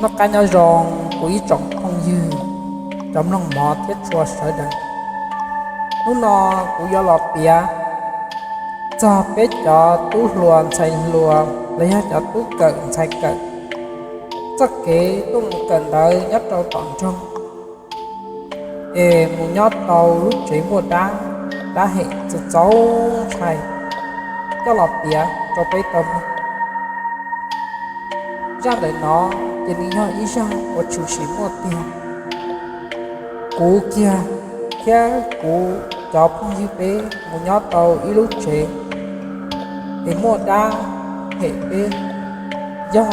Noj qab nyob zoo kuv ib tsoom phooj ywg, cov mloog mov thiab tshua sawv daws. Hnub no kuv yuav los piav txog peb cov tub hluas ntxhais hluas los yog cov tub kawm ntxhais kawm txoj kev tuaj mus kawm ntawv nyob rau tom nroog, es mus nyob tau lub tsev muaj dab, dab hem txaus txaus ntshai, coj los piav rau peb tau mloog. Zaj ntawm no ces nws yog ib zaj uas tshwm sim muaj tiag. Kuv kiag thiab kuv cov phooj ywg peb mus nyob tau ib lub tsev es muaj dab hem peb, yog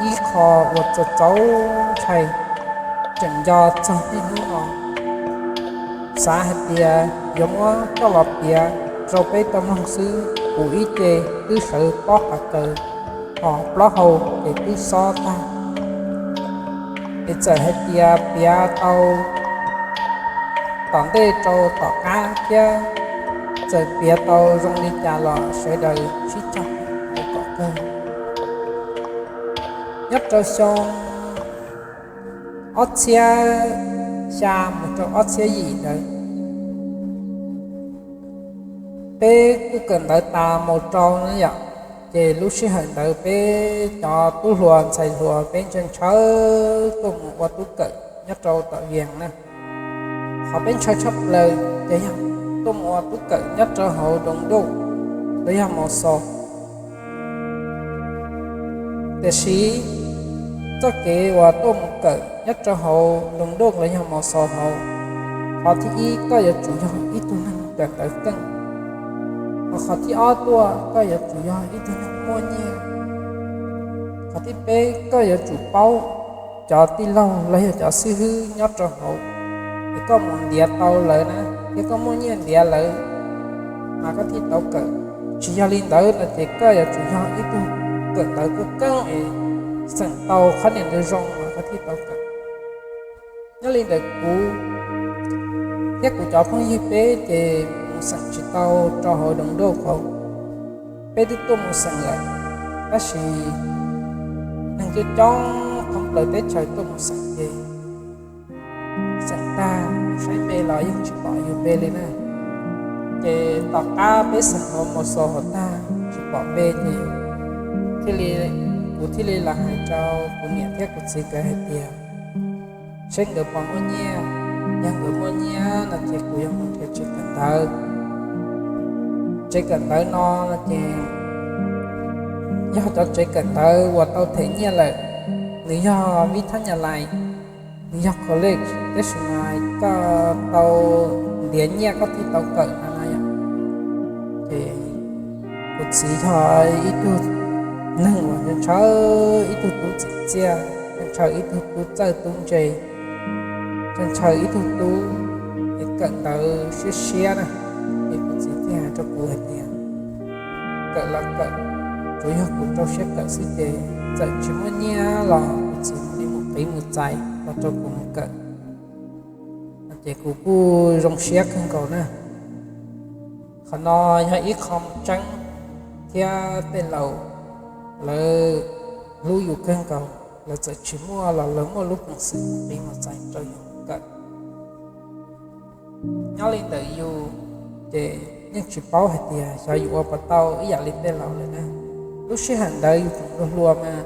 ib qho uas txaus txaus ntshai tseem nco txog niaj hnub no. Xav hais tias yuav muab coj los piav rau peb tau mloog xwb, kuv ib ce twb sawv pob qav kaws, hos plaub hau ces twb xob tag. Es txawm hais tias piav tau tom ntej rau tom qab thiab, txawm piav tau zoo li cas los sawv daws sib cog mus kom kawg. Nyob rau xyoo ob txhiab xya mus rau ob txhiab yim ntawd, peb kuj kawm ntawv tas mus rau na yom, ces lub sij hawm ntawd peb cov tub hluas ntxhais hluas peb ntshaw ntshaw tuaj mus ua tub kawm nyob rau tom Vias na. Qhov peb ntshaw tshaj plaws ces yog tuaj mus ua tub kawm nyob rau hauv Doos Doj los yog Mos Xos. Tiam sis txoj kev uas tuaj mus kawm nyob rau hauv Doos Doj los yog Mos Xos hauv, qhov thib ib koj yuav tsum yog ib tug neeg kawm ntawv keej, hos qhov thib ob tuaj koj yuav tsum yog ib tug neeg muaj nyiaj, qhov thib peb koj yuav tsum paub cov tij laug los yog cov xib hwb nyob rau hauv, es koj mus ntiav tau lawv na, thiab koj muaj nyiaj ntiav lawv mas koj thiaj tau kawm. Tsis yog li ntawd no ces koj yuav tsum yog ib tug kawm ntawv keej keej es xeem tau qhab niam ntawd zoo mas koj thiaj tau kawm. Nyob li ntawd kuv thiab kuv cov phooj ywg peb ces mus xeem tsis tau rau hauv Doos Doj hauv. Peb twb tuaj mus xeem lawm, tab sis neeg coob coob thoob plaws teb chaws tuaj mus xeem ces xeem tag saib npe los yeej tsis pom yus npe li na. Ces tom qab peb xeem hauv Mos Xos hauv tag tsis pom npe ces thiaj li, kuv thiaj li los hais rau kuv niam thiab kuv txiv nkawd hais tias seb nkawd puas muaj nyiaj, yog nkawd muaj nyiaj no ces kuv yuav mus nrhiav tsev kawm ntawv. Tsev kawm ntawv no no ces yog cov tsev kawm ntawv uas tau them nyiaj lawm, nws yog vib thab nyas lais, nws yog college, tab sis mas koj tau ntiav nyiaj koj thiaj tau kawm no na yom. Ces kuv txiv yog ib tug neeg uas ntshaw ib tug tub txim txiaj, ntshaw ib tug tub txawj tub ntse, ntshaw ib tug tub es kawm ntawv siab siab na. Ces kuv txiv thiaj hais rau kuv hais tias kawm los kawm, tsuas yog kuv rau siab kawm xwb ces txawm tsis muaj nyiaj los kuv txiv mam li mus qiv mus txais los rau kuv mus kawm. Ces kuv kuj zoo siab kawg nkaus na. Qhov no yog ib qho tseeb thiab tej laus lawv hlub yus kawg nkaus, lawv txawm tsis muaj los lawv muaj lub peev xwm qiv mus txais rau yus kawm. Nyob li ntawd yus ces yeej tsis paub hais tias xyov yus ua puas tau ib yam li tej laus lawm na. Lub sij hawm ntawd yus tseem hluas hluas mas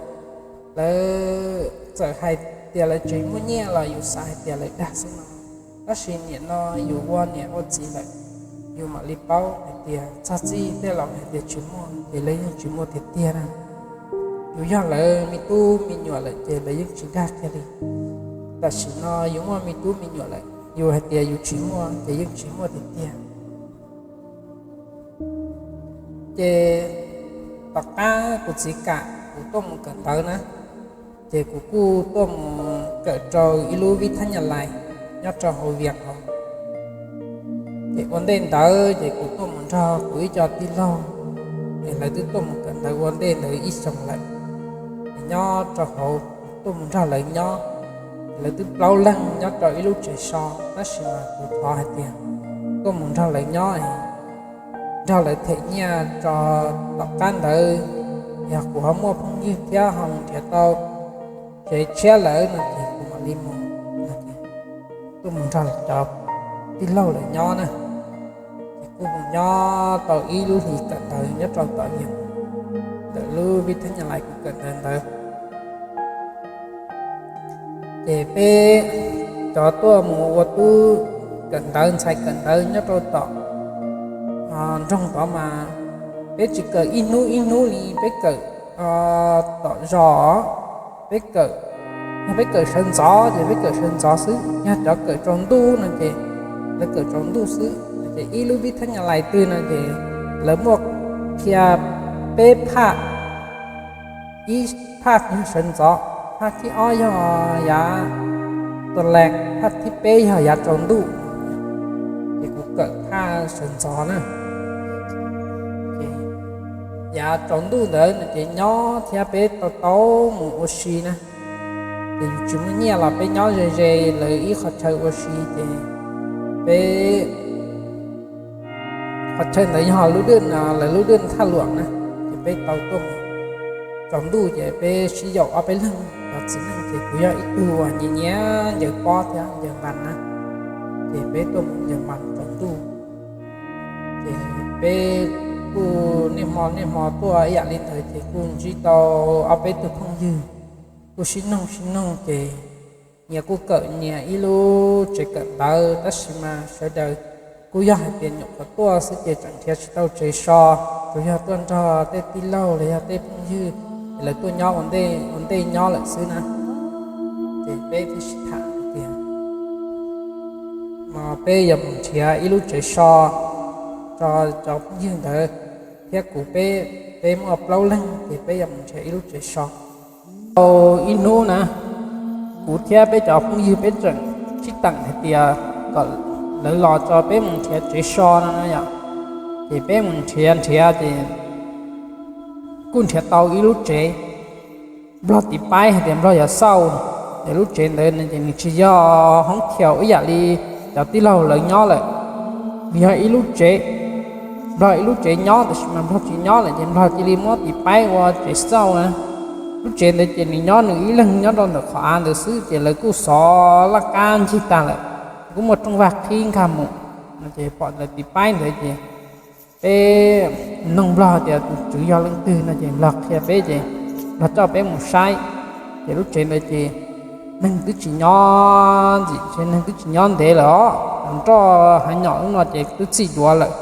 lawv txawm hais tias lawv tseem muaj nyiaj los yus xav hais tias lawv dag xwb no. Tab sis nim no yus ua niam ua txiv lawm, yus mam li paub hais tias txog txij tej laus hais tias tsis muaj ces lawv yeej tsis muaj tiag tiag na. Yus yog lawv me tub me nyuam lawm ces lawv yeej tsis dag kiag li. Tam sim no yus muaj me tub me nyuam lawm, yus hais tias yus tsis muaj ces yeej tsis muaj tiag tiag. Ces tom qab kuv txiv kam kuv tuaj mus kawm ntawv na, ces kuv kuj tuaj mus kawm rau ib lub vib thab nyas lais nyob rau hauv Vias hauv. Ces ua ntej ntawd ces kuv tuaj mus nrog kuv ib co tij laug, es lawv twb tuaj mus kawm ntawv ua ntej ntawd ib xyoos lawm, es nyob rau hauv, tuaj mus nrog lawv nyob. Lawv twb plaub leeg nyob rau ib lub tsev so, tab sis mas kuv thov hais tias tuaj mus nrog lawv nyob, nrog lawv them nyiaj tso, tom qab ntawd yog kuv ho muaj phooj ywg thiab ho mus nrhiav tau tsev tshiab lawm no ces kuv mam li mus. Tuaj mus nrog cov tij laug lawv nyob na. Ces kuj mus nyob tau ib lub hlis kawm ntawv nyob rau tom yus, ntawm lub vib thab nyas lais kuv kawm ntawv ntawd. Ces peb cov tuaj mus ua tub kawm ntawv, ntxhais kawm ntawv nyob rau tom nroog tod mas peb tsis kawm ib hnub ib hnub li, peb kawm tom zos, peb kawm, yog peb kawm sawv ntxov ces peb kawm sawv ntxov xwb, yog cov kawm tsaus ntuj no ces lawv kawm tsaus ntuj xwb. Ces ib lub vib thab nyas lais twg no ces lawv muaj qhia peb phaj, ib phaj yog sawv ntxov, phaj thib ob yog yav tua lees, phaj thib peb yog yav tsaus ntuj. Ces kuv kawm phaj sawv ntxov na. Yav tsaus ntuj ntawd no ces nyob thiab peb tau tau mus ua si na. Ces yus tsis muaj nyiaj los peb nyob ze ze lawv ib qhov chaw ua si ces peb qhov chaw ntawd yog lub dwj, lawv lub dwj Thaj Luam na. Ces peb tau tuaj mus tsaus ntuj ces peb sib yaum ob peb leeg cov txiv neej ces kuv yog ib tug uas nyiam nyiam ncaws pob thiab ncaws npas na. Ces peb tuaj mus ncaws npas tsaus ntuj. Ces peb kuj niaj hmo niaj hmo tuaj ib yam li ntawd ces kuj ntsib tau ob peb tug phooj ywg, kuj sib noog sib noog ces nyias kuj kawm nyias ib lub tsev kawm ntawv tab sis mas sawv daws kuj yog hais tias nyuam qhuav tuaj xwb ces tseem nrhiav tsis tau tsev so, tsuas yog tuaj nrog tej tij laug los yog tej phooj ywg es lawv tuaj nyob ua ntej ua ntej nyob lawm xwb na. Ces peb thiaj sib tham tias peb yuav mus nrhiav ib lub tsev so rau cov phooj ywg ntawd thiab kuv, peb, peb muaj plaub leeg ces peb yuav mus nrhiav ib lub tsev so. Tau ib hnub na, kuv thiab peb cov phooj ywg peb tseem sib teem hais tias kom lawv los tso peb mus nrhiav tsev so no na yom. Ces peb mus nrhiav nrhiav ces kuj nrhiav tau ib lub tsev. Nplog tiv paib hais tias Nplog yuav xauj, ces lub tsev ntawd ces nws tsis yog hoob thiaus ib yam li cov tij laug lawv nyob lawm. Nws yog ib lub tsev, Nplog ib lub tsev nyob tab sis mas Nplog tsis nyob lawm ces Nplog cia li muab tiv paib ua tsev xauj na. Lub tsev ntawd ces nws nyob nws ib leeg nyob rau ntawm qhov av ntawd xwb ces lawv kuj xov laj kab ncig tag lawm, kuj muaj rooj vag qhib nkag mus. Ces pom lawv tiv paib ntawd ces peb noog Nplog tias tus tswv yog leej twg no ces Nplog qhia peb ces Nplog coj peb mus saib. Ces lub tsev ntawd ces neeg twb tsis nyob ntxim, neeg twb tsis nyob ntev lawm os, nroj hav nyom lub no ces twb txhij duav lawm.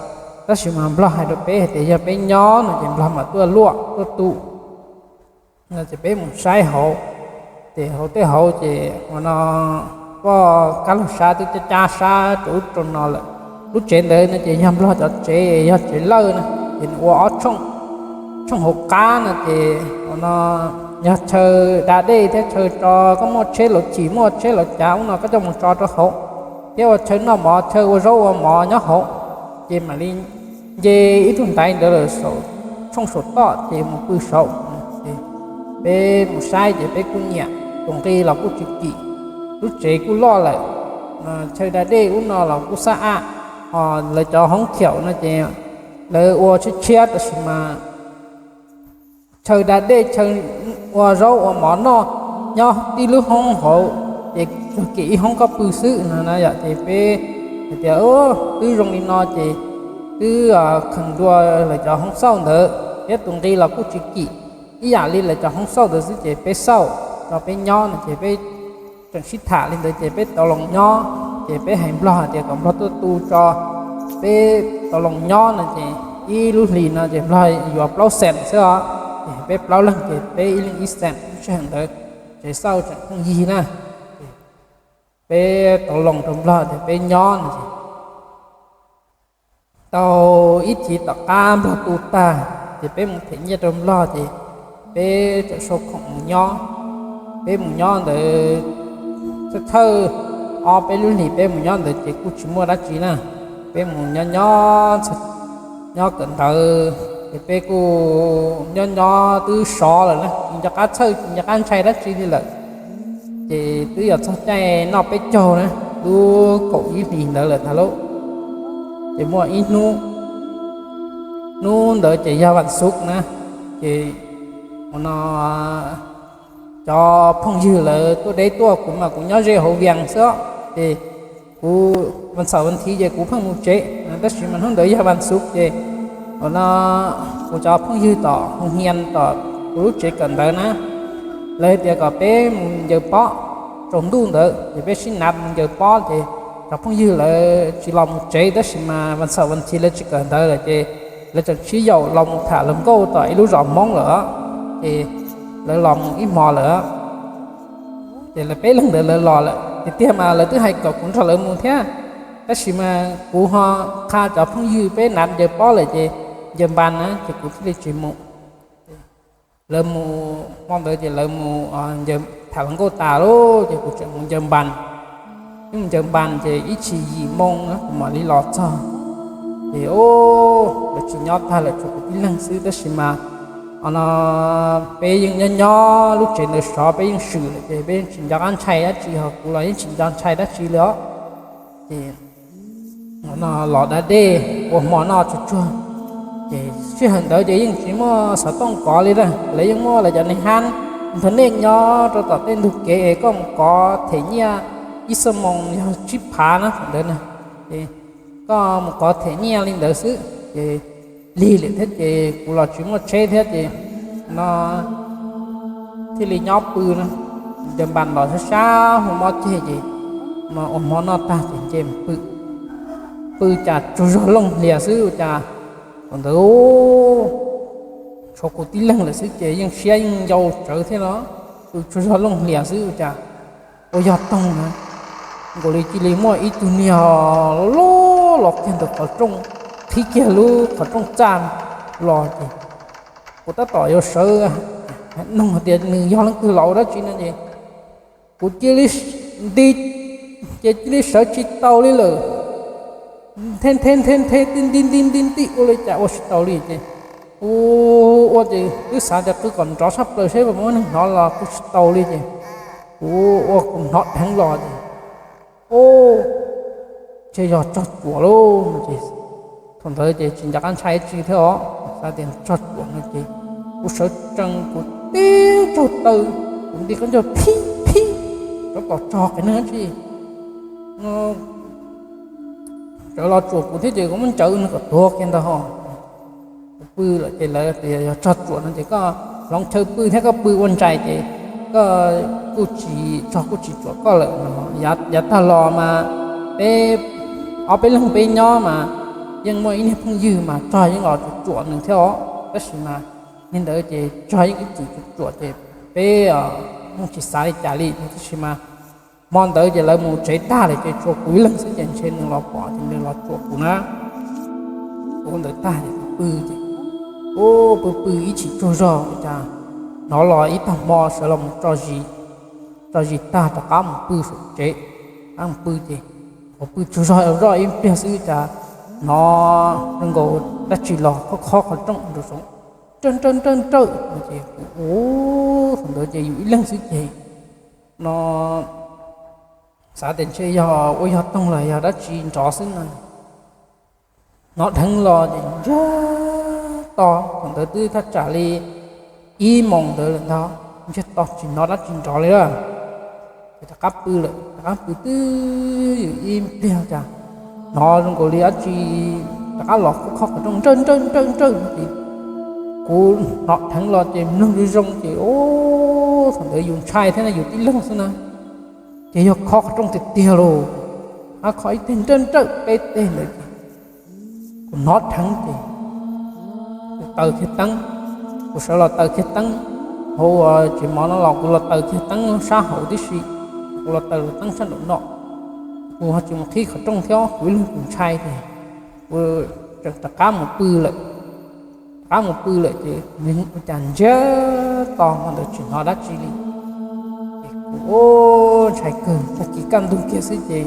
Tab sis mas Nplog hais rau peb hais tias yog peb nyob no ces Nplog mam tuaj luaj tuaj tu no ces peb mus saib hauv. Ces hauv tej hauv ces ua no, poj kab laug sab twb cab cab sab rau ub rau no lawm. Lub tsev ntawd no ces yog Nplog cov tsev, yog tsev lawj na, ces nws ua ob tshooj. Tshooj hauv qab no ces ua no yog chaw da dej thiab chaw tso koj muaj tsheb los chim muaj tsheb los cav ub no koj coj mus tso rau hauv, thiab ua chaw noj mov chaw ua zaub ua mov nyob hauv. Ces mam li nce ib tug ntaiv ntawd lawm saum tshooj saum toj ces mus pw saud. Peb mus saib ces peb kuj nyiam, tus nqi los kuj tsis kim, lub tsev kuj loj lawm, chaw da dej ub no los kuj xab ab, ho lawv cov hoob thiaum no ces lawv ua tshiab tshiab tab sis mas chaw da dej chaw ua zaub ua mov noj nyob tib lub hoob hauv, ces tsuas kim ib hoob koj pw xwb no na yom. Ces peb hais tias twb zoo li no ces twb kheev dua lawv cov hoob xauj ntawd thiab tus nqi los kuj tsis kim ib yam li lawv cov hoob xauj ntawd xwb ces peb xauj tso peb nyob no ces peb tseem sib tham li ntawd ces peb tau los nyob. Ces peb hais Nplog hais tias kom Nplog tuaj tu tso, peb tau los nyob no ces ib lub hlis no ces Nplog yuav plaub xees xwb os. Ces peb plaub leeg ces peb ib leeg ib xees lub sij hawm ntawd, ces xauj tseem phooj ywg na. Peb tau los rau Nplog ces peb nyob no ces tau ib thiv tom qab Nplog tu tag ces peb mus them nyiaj rau Nplog ces peb txawm sau khoom mus nyob. Peb mus nyob ntawd thawj thawj ob peb lub hlis peb mus nyob ntawd ces kuj tsis muaj dab tsi na. Peb mus nyob nyob, nyob kawm ntawv ces peb kuj nyob nyob twb sov lawm na, tsis nco qab txhawj tsis nco qab ntshai dab tsi li lawm. Ces twb yog txog caij noj peb caug na, twb kaum ib hlis ntawd lawm ntag lauj. Ces muaj ib hnub, hnub ntawd ces yog vas xuv na, ces ua no cov phooj ywg lawv tuaj deb tuaj, kuv mas kuv nyob ze hauv Vias xwb, ces kuv vas xaum vas thiv ces kuv pheej mus tsev, tab sis mas hnub ntawd yog vas xuv ces ua no kuv cov phooj ywg tom Hoo Hia tom kuv lub tsev kawm ntawv na, lawv tias kom peb mus ncaws pob, tsaus ntuj ntawd ces peb sib nav mus ncaws pob ces cov phooj ywg lawv tsis los mus tsev, tab sis mas vas xaum vas thiv lawv tsis kawm ntawv lawm ces lawv tseem sib yaum los mus tham hluas nkauj tom ib lub zos Hmoob lawm, ces lawv los mus ib hmo lawm. Ces lawv peb leeg ntawd lawv los lawm tiag tiag mas lawv twb hais kom kuv nrog lawv mus thiab, tab sis mas kuv ho qha cov phooj ywg peb nav ncaws pob lawm ces ncaws npas na ces kuv thiaj li tsis mus. Lawv mus hmo ntawd ces lawv mus ncaws, tham hluas nkauj tas lawm ces kuv tseem mus ncaws npas. Ib mus ncaws npas ces ib chim yim moo kuv mam li los txog. Ces lawv tsis nyob tag lawm, tshuav kuv tib leeg xwb, tab sis mas o no peb yeej nyob nyob lub tsev ntawd sov, peb yeej swm lawm ces peb yeej tsis nco qab ntshai dab tsi, ho kuv los yeej tsis nco ntshai dab tsi li os. Ces o no los da dej ua hmo noj tsuag tsuag, ces sij hawm ntawd ces yeej tsis muaj xov tooj kov li lawm, lawv yeej muaj lawv cov neeg hab internet nyob rau tom tej ntug kev es koj mus kov them nyiaj ib xuab moos yog tsib phav na thaum ntawd na. Ces koj mus kov them nyiaj li ntawd xwb ces lig lawm thiab ces kuv los tsis muaj tsheb thiab ces no thiaj li nyob pw na. Ncaws npas los sab sab hu mob ceg ces no ua hmo noj tag ces nce pw. Pw cas tsaug zog looj hlias xwb ua cas, thaum ntawd tshuav kuv tib leeg lawm xwb ces yeej siab yeej ncau tsawv thiab los, pw tsaug zog looj hlias xwb ua cas ua yog toog na, nkaus li cia li muaj ib tug niag loj loj los kiag ntawm qhov rooj, qhib kiag lub qhov rooj txaj los ces kuv tab tom yuav sawv, noog tias nws yog leej twg los ua dab tsi no ces kuv cia li nti, ces cia li sawv tsis tau li lawm. Nthe nthe nthe nthe ti nti nti nti nti ua li cas ua tsis tau li ces kuv ua ces twb xav tias qw kom nrov tshaj plaws seb puas muaj neeg hnov los kuv tsis tau li ces kuv ua kuv hnov dheev los ces, u, ntshe yog tsog tsuam lauj no ces thaum ntawd ces tsis nco qab ntshai dab tsi thiab os, xav tias tsog tsuam no ces kuv sawv tsees kuv tib tsaug taw, kuv nti qab ncauj phib phib, rov tom tsog qias neeg dab tsi no sawv los tsuam kuv thiab ces kuv muab ncaws nws kom tuag kiag ntag ho. Kuv pw lawm ces lawv tias yog tsog tsuam no ces koj hloov chaw pw thiab koj pw ua ntsais ces koj kuj tsis, tsog kuj tsis tsuam koj lawm no. Yav tag los mas peb ob peb leeg peb nyob mas yeej muaj ib niag phooj ywg mas tsog yeej los tsuam tsuam nws thiab os, tab sis mas niag ntawd ces tsog yeej ib txwm tsuam tsuam ces peb yeej tsis xav li cas li, tab sis mas hmo ntawd ces lawv mus tsev tag lawm ces tshuav kuv ib leeg xwb ces ntshe nws los pom ces nws los tsuam kuv na. Kuv ntawd tag ces kuv pw ces, u, pw pw ib chim tsaug zog ua cas hnov los ib tag hmo sawv los mus tso zis, tso zis tag rov qab mus pw saum tsev, rov qab mus pw ces kuv pw tsaug zog zoj ib pliag xwb cas hnov zoo nkaus dab tsi los khob khob qhov rooj nraum zoov, nrawj nrawj nrawj nrawj no ces kuv, u, thaum ntawd ces yus ib leeg xwb ces no xav tias ntshe yog ua yog toog los yog dab tsi nrov xwb no. Hnov dheev los ces ntsiag to, thaum ntawd twb thaj tsam li ib moos ntawd lawm ntag, ntsiag to tsis hnov dab tsi nrov li lawm. Ces rov qab pw lawm, rov qab pw twb yus ib pliag cas hnov zoo nkaus li dab tsi rov qab los khob khob qhov rooj nrawj nrawj nrawj nrawj no ces kuv hnov dheev los ces mloog zoo zoo ces, u, thaum ntawd yus ntshai thiab na, yus tib leeg xwb na, ces yog khob qhov rooj tiag tiag lauj, ab khob ib teg nrawj nrawj peb teg ntawd ces kuv hnov dheev ces kuv taws kiag teeb, kuv sawv los taws kiag teeb, hauv tsev mov no los kuv los taws kiag teeb sab hauv tib si, kuv los taws teeb sab nraum no, kuv ho tsis mus qhib qhov rooj thiab kuv ib leeg kuv ntshai ces kuv tseem rov qab mus pw lawm. Rov qab mus pw lawm ces ua cas ntsiag to hmo ntawd tsis hnov dab tsi li. Ces kuv ntshai kawg, tag kis kaj ntug kiag xwb ces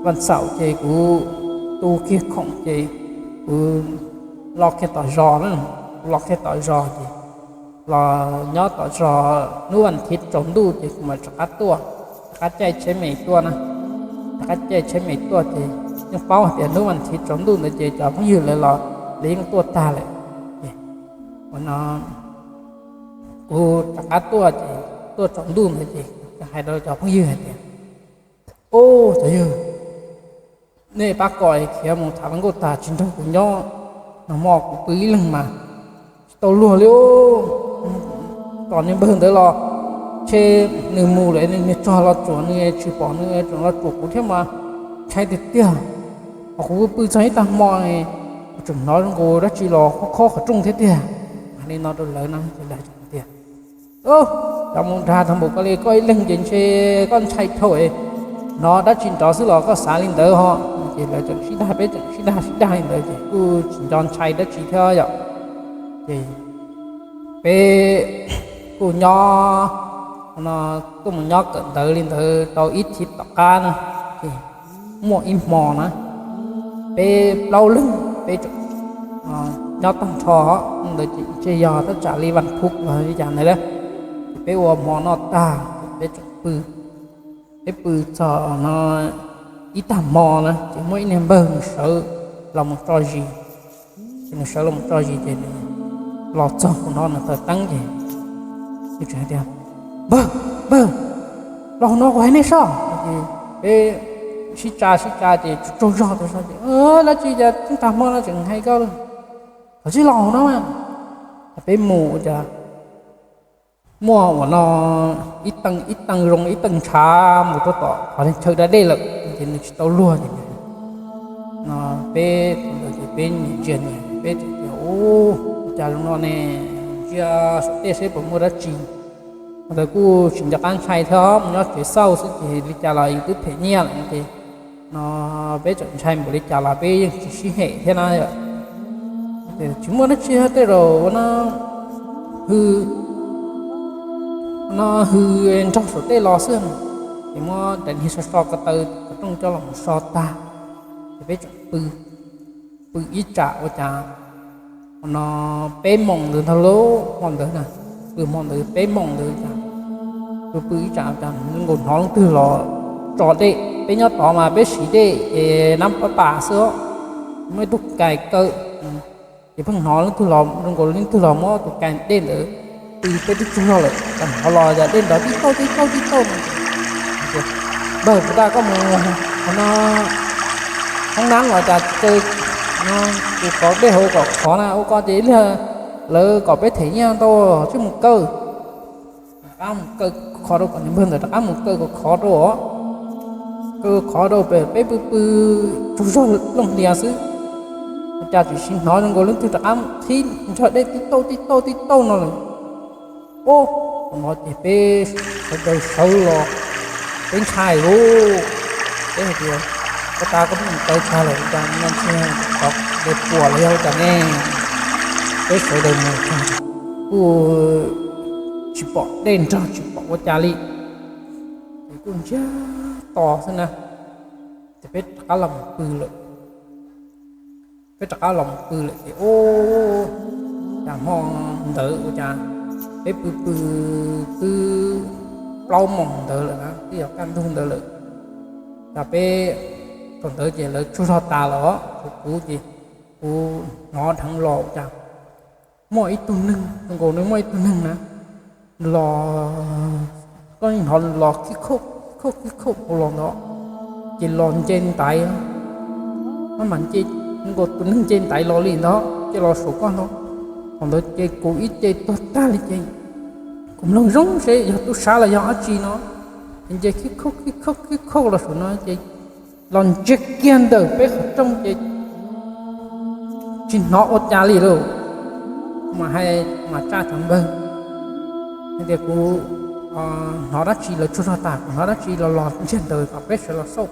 vas xaum ces kuv tu kiag khoom ces kuv los kiag tom zos na, kuv los kiag tom zos ces los nyob tom zos, hnub vas thiv tsaus ntuj ces kuv mam rov qab tuaj, rov qab caij tsheb mes tuaj na. Rov qab caij tsheb mes tuaj ces yeej paub hais tias hnub vas thiv tsaus ntuj ntawd ces cov phooj ywg lawv los lawv yeej tuaj tag lawm. Ces ua no kuv rov qab tuaj ces tuaj tsaus ntuj ntawd ces hais rau cov phooj ywg hais tias, Ub, cov yawg, nej pab kom khiav mus tham hluas nkauj tag tsis nrog kuv nyob, nag hmo kuv pw ib leeg mas tsis tau luag li. Kom niag npawg ntawd los, ntshe nws mus lawm, nws niag tsog los tsuam nws tsis pom, nws tseem los tsuam kuv thiab mas ntshai tiag tiag. Hos kuv pw txog ib tag hmo, kuv tseem hnov zoo nkaus dab tsi los khob khob qhov rooj thiab tiag. Hais li no rau lawv no ces lawv tias, Cov mus dag tag npaum koj li, koj ib leeg ces ntshe koj ntshai dhau, hnov dab tsi nrov xwb los koj xav li ntawd ho. Ces lawv tseem sib dag, peb tseem sib dag sib dag li ntawd ces kuj tsis nco ntshai dab tsi thiab yom. Ces peb kuj nyob, no, kuj mus nyob kawm ntawv li ntawd tau ib thib tom qab na, ces muaj ib hmo na, peb plaub leeg peb tseem nyob tag nrho ntawd ces ntshe yog thaj tsam li vas phuv los li cas ntawd, ces peb ua hmo noj tag ces peb tseem pw. Peb pw txog no ib tag hmo na ces muaj ib niag npawg nws sawv los mus tso zis. Ces nws sawv los mus tso zis ces nws los txog kuv hnov nws taws teeb ces nws tseem hais tias, Npawg, npawg, los hauv no kuv hais nej sob. Ces peb sib tsa sib tsa ces tsaug zog tsaug zog ces, Dab tsi cas tag hmo no tseem hais koj, thov txij los hauv no mas. Peb mus ua cas muaj ua no ib teej ib teej zoo ib teej ntshav mus rau tom qhov chaw da dej lawm ces nws tsis tau luag ces no peb ntawd ces peb ntsia ntsia peb tseem tias, Ub, cas zoo no ne, ntsia saum tej seb puas muaj dab tsi. Ntawd kuj tsis nco qab ntshai thiab, mus nyob tsev xauj xwb ces li cas los yus twb phem nyiaj lawm ces no peb tseem ntshai npaum li cas los peb yeej tsis sib hem thiab na. Tsis muaj dab tsi, tej zaum ua no hw, no hw nrog saum tej los xwb. Ces muab daim niag so so ko taw qhov rooj coj los mus so tag, ces peb tseem pw, pw ib tsam ua cas no peb moos ntawd ntag lauj, hmo ntawd na, pw hmo ntawd peb moos ntawd cas, pw pw ib tsam cas zoo nkaus hnov leej twg los tso dej. Peb nyob tod mas peb siv dej es nab pab pas xwb, muaj ib tug kais kaw, ces pheej hnov leej twg los zoo nkaus leej twg los muab tus kais dej ntawd pw, peb twb tsaug zog lawm cas hnov los yog dej nrov tib tauj tib tauj tib tauj no. Npawg, kuv dag koj mus hauv no, hoob nab los cas tsis kaw, no, kuv kov dej hauv kom khov na, ua ko ces ib pliag lawv kom peb them nyiaj ntau, tsij mus kaw. Rov qab mus kaw khov rau kom niag npawg ntawd rov qab mus kaw kom khov rau os. Kaw khov rau pem peb pw pw tsaug zog looj hlias xwb, ua cas tseem hnov zoo nkaus leej twg rov qab qhib nrog dej tib tauj tib tauj tib tauj no lawm. Ub, thaum no ces peb sawv daws sawv los, peb ntshai lauj. Peb hais tias, Koj tas koj pheej mus kaw tag lawm cas no tsis tov de puas los yog cas ne? Peb sawv daws mus tag kuj tsis pom dej nrog tsis pom ua cas li, ces kuj ntsiag to xwb na. Ces peb rov qab los mus pw lawm. Peb rov qab los mus pw lawm ces ub, cas hmo ntawd ua cas peb pw pw twb plaub moos ntawd lawm na, twb yog kaj ntug ntawd lawm. Cas peb, thaum ntawd ces lawv tsaug zog tas lawm, kuv ces kuv hnov dheev los cas muaj ib tug neeg zoo nkaus nws muaj ib tug neeg na los, koj hnov los khib khauj khib khauj hauv los ntawd, ces los nce ntaiv, maj mam nce, nkaus tus neeg nce ntaiv los li ntawd ces los saum koj ntawd. Thaum ntawd ces kuv ib ce tuag tag li ces kuv mloog zoo seb yog tub sab los yog dab tsi no, ces nce khib khauj khib khauj khib khauj los saum no ces los ntsiag kiag ntawm peb qhov rooj ces tsis hnov ua cas li lauj. Mas hais mas tsa cov npawg hais tias kuv hnov dab tsi lawv tsaug zog tas, kuv hnov dab tsi los los ntsiag ntawd kom peb sawv los xauj.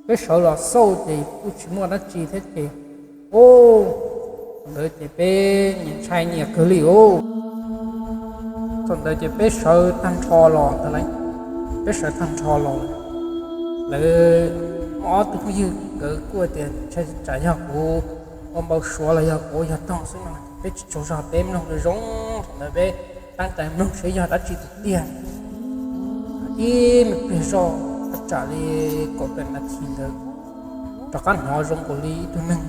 Peb sawv los xauj ces kuj tsis muaj dab tsi thiab ces, ub, thaum ntawd ces peb nyias ntshai nyias kawg li os. Thaum ntawd ces peb sawv tag nrho los ntag lauj, peb sawv tag nrho los. Lawv muaj ob tug phooj ywg nkawd kuj tias, Ntshai tsam yog kuv ua npau suav los yog kuv ua yog toog xwb no, peb tsis tsaug zog peb mloog zoo. Thaum ntawd peb tab tom mloog seb yog dab tsi tiag tiag. Ib me pliag zoj, thaj tsam li kaum tawm nas this ntawd, rov qab hnov zoo nkaus li ib tug neeg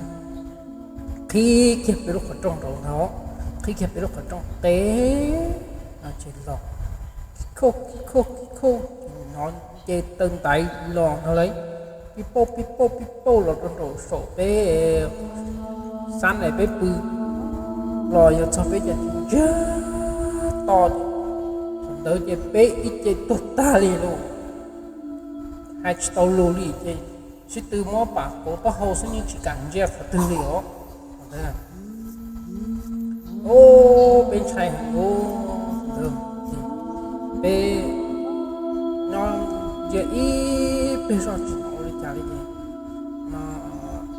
qhib kiag peb lub qhov rooj rau ntag, qhib kiag peb lub qhov rooj qe no ces los, khauj khauj khauj, ces hnov nce taw ntaiv los no lauj, pib pauj pib pauj pib pauj los rau nraum saum peb xab es peb pw los yuav txog peb cov tsev ntsiag to. Thaum ntawd ces peb ib ce tuag tag li lauj, hais tsis tau lus li ces sib tw muab pam kauv taub hau xwb, yeej tsis kam ntsia qhov twg li os. Ub, peb ntshai heev ub. Peb nyob ntsia ib pliag zoj tsis hnov ua li cas li ces no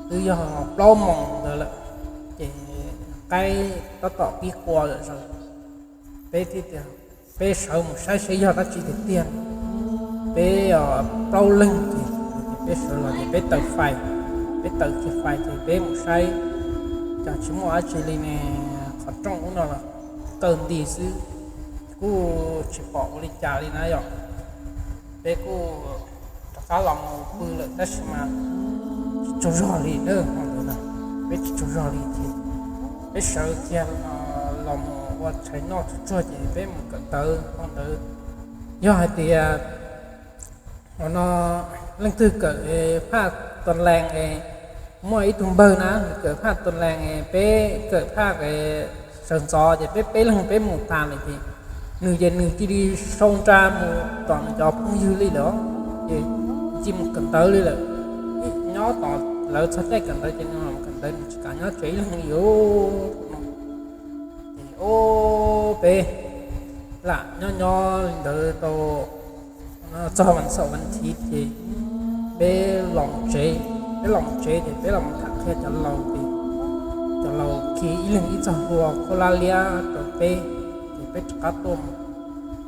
twb yog plaub moos ntawd lawm, ces qaib tab tom pib qua lawm zaum. Peb thiaj tias peb sawv mus saib seb yog dab tsi tiag tiag. Peb plaub leeg ces peb sawv los ces peb taws fais, peb taws kiag fais ces peb mus saib, cas tsis muaj dab tsi li ne, qhov rooj ub no los kaw nti xwb, kuj tsis pom ua li cas li na yom. Peb kuj rov qab los mus pw lawm tab sis mas tsis tsaug zog li na, peb tsis tsaug zog li ces peb sawv kiag los mus ua tshais noj tsuag tsuag ces peb mus kawm ntawv hauv ntawd. Yog hais tias no leej twg kawm phaj tus lees, muaj ib tug npawg na nws kawm phaj tus lees, peb kawm phaj sawv ntxov ces peb peb leeg peb mus tas lawm ces nws ces nws cia li sau nra mus tom nws cov phooj ywg li lawm, ces cia mus kawm ntawv li lawm. Nyob tom lawv txog caij kawm ntawv ces nws los kawm ntawv, nws tsis kam nyob tsev ib leeg li os. Ces ub, peb lam nyob nyob li ntawd tau txog vas xaum vas thiv ces peb los tsev. Peb los tsev ces peb los tham qhia cov laus ces cov laus khi ib leeg ib txoj hlua khaub lab liab rau peb, ces peb rov qab tuaj mus.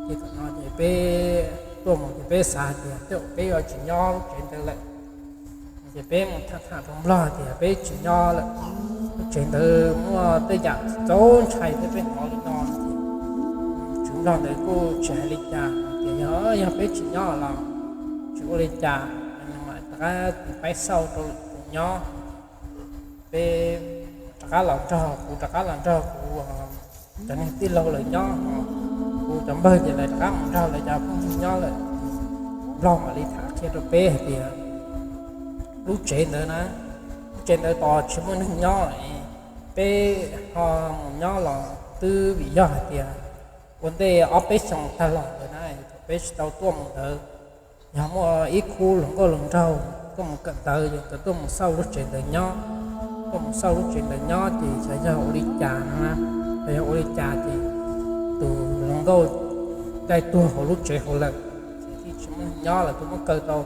Ces thaum no ces peb tuaj mus ces peb xav tias tej zaum peb yuav tsis nyob lub tsev ntawd lawm. Ces peb mus tham tham rau Nplog tias peb tsis nyob lawm, lub tsev ntawd muaj tej yam txaus ntshai thiab, peb hnov li no ces tswv Nplog ntawd kuj tsis hais li cas, tias yog, yog peb tsis nyob los tsis ua li cas, nws mam rov qab tiv paib xauj rau lwm tus nyob. Peb rov qab los nrog, kuv rov qab los nrog kuv cov neeg tij laug lawv nyob, kuv cov npawg ces lawv rov qab mus nrog lawv cov phooj ywg nyob lawm. Nplog mam li tham qhia rau peb hais tias lub tsev ntawd na, lub tsev ntawd tos tsis muaj neeg nyob, peb ho mus nyob los twb vim yog hais tias ua ntej ob peb xyoos tag los ntawd na, thaum peb tsis tau tuaj mus ntawd, yog muaj ib khub hluas nkauj hluas nraug tuaj mus kawm ntawv, ces nkawd tuaj mus xauj lub tsev ntawd nyob, tuaj mus xauj lub tsev ntawd nyob ces xyov yog ua li cas no, xyov yog ua li cas ces tus hluas nkauj caij tuag hauv lub tsev hauv lawm, ces thiaj tsis muaj neeg nyob, lawv twb muab kaw tau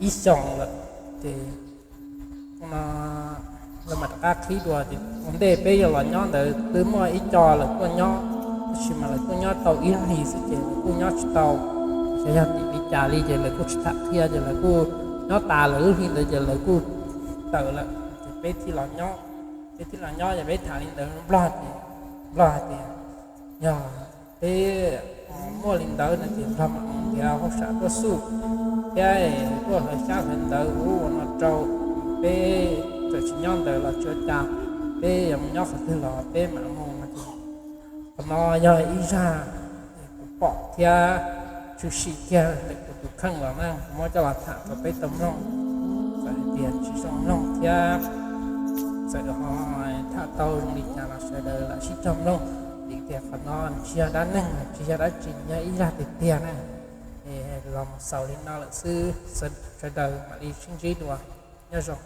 ib xyoos lawm. Ces no lawv mam rov qab qhib dua ces ua ntej peb yuav los nyob ntawd twb muaj ib co lawv tuaj nyob, tab sis mas lawv tuaj nyob tau ib hlis xwb ces lawv kuj nyob tsis tau. Xyov yog tim li cas li ces lawv kuj tsis tham qhia ces lawv kuj nyob tas lawv lub hli ntawd ces lawv kuj tawm lawm. Ces peb thiaj los nyob, peb thiaj los nyob ces peb tham li ntawd Nplog ces Nplog hais tias yog peb muaj li ntawd no ces Nplog mam mus ntiav hauj sam tuaj xuj thiab tuaj hlawv xyab hlawv ntawv ua no rau. Peb txawm tsis nyob ntawd los tsis ua cas, peb yuav mus nyob qhov twg los peb mam mus no ces qhov no yog ib zaj kuv pom thiab tshwm sim kiag ntawm kuv tus kheej los na, kuv muab coj los tham rau peb tau mloog. Txawm hais tias tsis zoo mloog thiab txawm ho tham tau zoo li cas los sawv daws lam sib cog mloog, vim tias qhov no tsis yog dab neeg, tsis yog dab tsi, yog ib zaj tiag tiag na. Es los mus xaus li no lawm xwb, sawv daws mam li sib ntsib dua, nyob zoo.